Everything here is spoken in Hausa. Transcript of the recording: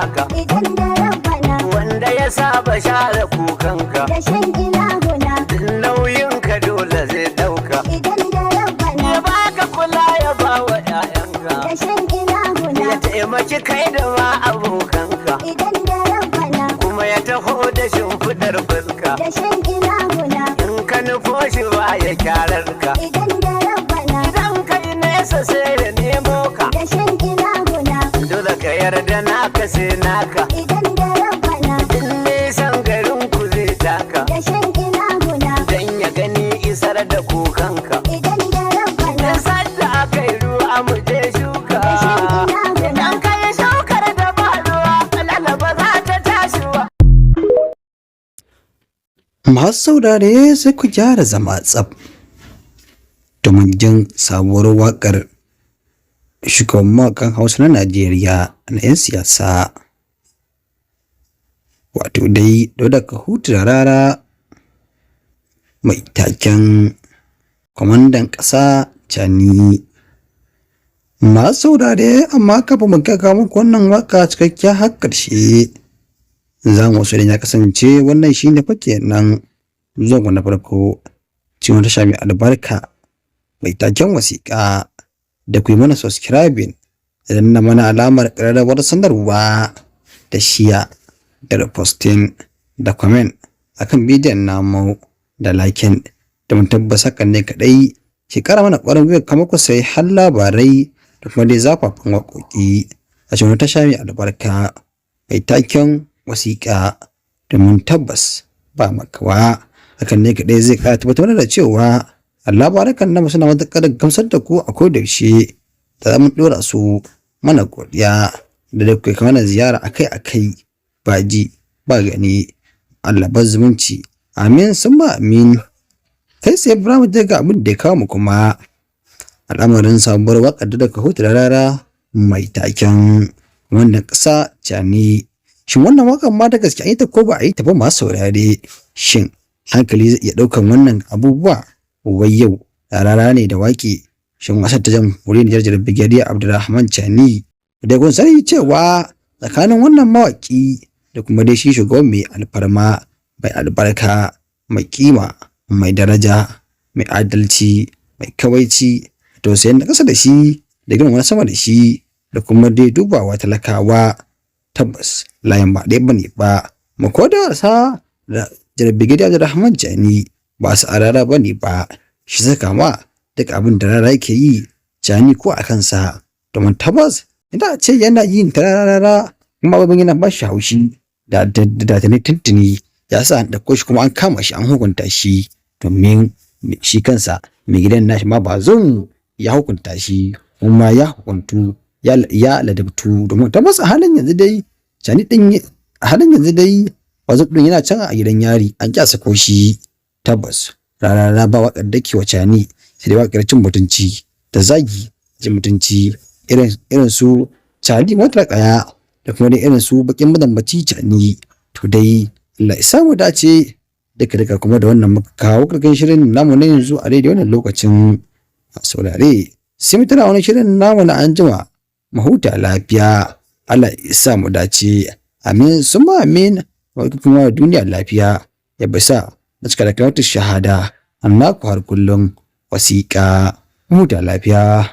naka. Idan da rabbana. Wanda ya saba share kukanka. Da shan ilahuna. Nauyinka dole zai dauka. Idan da rabbana. Ya baka kula, ya bawa 'ya'yanka. Da shan ilahuna. Ya taimaki kai da ma abokanka. Idan da rabbana. Kuma ya taho da shimfiɗar fuska. Da shan ilahuna. In ka nufo shi ba ya kyarar ka. Idan da rabbana. Idan kai nesa sai ya nemo ka. Da shan ilahuna. Dole ka yarda naka sai naka. Idan da rabbana. In nisan garin ku zai taka. Da shan ilahuna. Dan ya gani isar da kukanka. Idan da rabbana. In sadda aka yi ruwa mu je shuka. Da shan ilahuna. Idan ka yi shukar da ba ruwa, lalaba za ta tashi ba. Masu saurare, sai ku gyara zama tsaf domin jin sabuwar waƙar shugaban mawaƙan Hausa na Najeriya na 'yan siyasa. Wato dai Dauda Kahutu Rarara mai taken Kwamandan Ƙasa Cani. Masu saurare, amma kafin mu kai muku wannan waƙa cikakkiya har ƙarshe, za mu so idan ya kasance wannan shi ne fa kenan zuwan na farko cikin tasha mai albarka mai taken wasiƙa, da ku yi mana subscribing da danna mana alamar ƙararrawar sanarwa da share da reposting da comment akan bidiyon namu da liking, da mun tabbas hakan ne kaɗai ke ƙara mana ƙwarin gwiwa kamar ku sai har labarai da kuma dai zafafan waƙoƙi a cikin tasha mai albarka mai taken wasiƙa, domin tabbas ba makawa hakan ne kaɗai zai ƙara tabbatar da cewa labarukan namu suna matuƙar gamsar da ku a kodayaushe da za mu ɗora su. Mana godiya da da kuke mana ziyara akai-akai, ba ji ba gani. Allah bar zumunci, amin summa amin. Kai sai Ibrahim je ga abin da ya kawo mu kuma al'amarin sabuwar waƙar da daga Hutu Rarara mai taken wannan ƙasa Cani. Shin wannan waƙar ma da gaske an yi ta ko ba a yi ta ba? Masu saurare, shin hankali zai iya ɗaukan wannan abubuwa? Wai yau Rarara ne da waƙe shin ƙasar ta Jamhuriyar Nijar, Brigadier Abdurrahman Chani? Da kun sani cewa tsakanin wannan mawaƙi da kuma dai shi shugaban mai alfarma, mai albarka, mai kima, mai daraja, mai adalci, mai kawaici, tausayin na ƙasa da shi da girmama na sama da shi da kuma dai dubawa talakawa, tabbas layin ba ɗaya bane ba. Mu ko da wasa da Brigadier Abdurrahman Chani ba su arara bane ba. Shi saka ma duk abin da Rarara yake yi, Chani ko a kansa, domin tabbas idan a ce yana yin ta Rarara kuma abin yana ba shi haushi, da tuni tuntuni ya sa an ɗauko shi kuma an kama shi an hukunta shi, domin shi kansa mai gidan nashi ma Bazoum ya hukunta shi kuma ya hukuntu, ya ladabtu, domin tabbas a halin yanzu dai Chani din, a halin yanzu dai Bazoum din yana can a gidan yari, an ƙi sako shi. Tabbas Rarara ba waƙar da ke wa Chani sai dai waƙar cin mutunci da zagi, cin mutunci irin su Chani motar ƙaya da kuma dai irin su bakin mazambaci Chani. To dai Allah ya samu dace. Duka duka kuma da wannan muka kawo ƙarshen shirin namu na yanzu a daidai wannan lokacin. Saurare, sai mu tara wani shirin namu na anjima. Mu huta lafiya. Allah ya sa mu dace, amin summa amin. Wa kuma duniya lafiya, ya bisa da cika da kalmar shahada. Annaku har kullum, wasiƙa. Huta lafiya.